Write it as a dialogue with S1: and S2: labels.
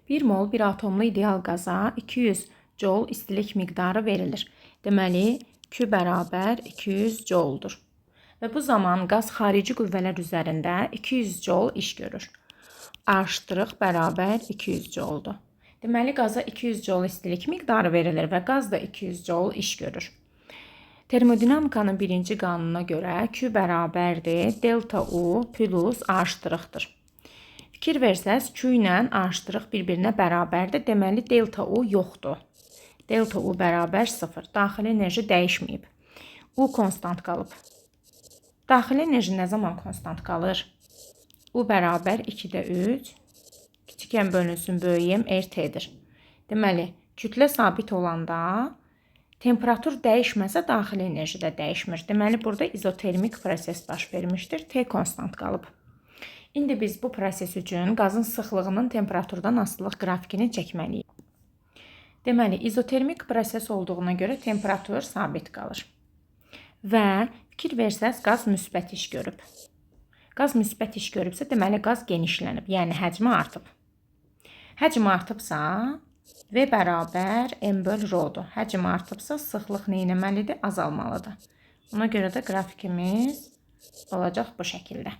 S1: 1 mol bir atomlu ideal qaza 200 joule istilik miqdarı verilir. Deməli, Q bərabər 200 joule-dur. Və bu zaman qaz xarici qüvvələr üzərində 200 joule iş görür. A' bərabər 200 joule-dur. Deməli, qaza 200 joule istilik miqdarı verilir və qaz da 200 joule iş görür. Termodinamikanın birinci qanununa görə Q bərabərdir delta U plus A'-dır. Fikir versəz, Q ilə A' bir-birinə bərabərdir. Deməli, delta U yoxdur. Delta U bərabər 0. Daxili enerji dəyişməyib. U konstant qalıb. Daxili enerji nə zaman konstant qalır? U bərabər 2-də 3 kiçik m bölünsün böyük M RT-dir. Deməli, kütlə sabit olanda temperatur dəyişməsə daxili enerji də dəyişmir. Deməli, burada izotermik proses baş vermişdir. T konstant qalıb. İndi biz bu proses üçün qazın sıxlığının temperaturdan asılılıq qrafikini çəkməliyik. Deməli, izotermik proses olduğuna görə temperatur sabit qalır. Və fikir versəz, qaz müsbət iş görüb. Qaz müsbət iş görübsə, deməli qaz genişlənib, yəni həcmi artıb. Həcm artıbsa, V bərabər M böl R-dur. Həcm artıbsa, sıxlıq nə etməlidir? Azalmalıdır. Ona görə də qrafikimiz olacaq bu şəkildə.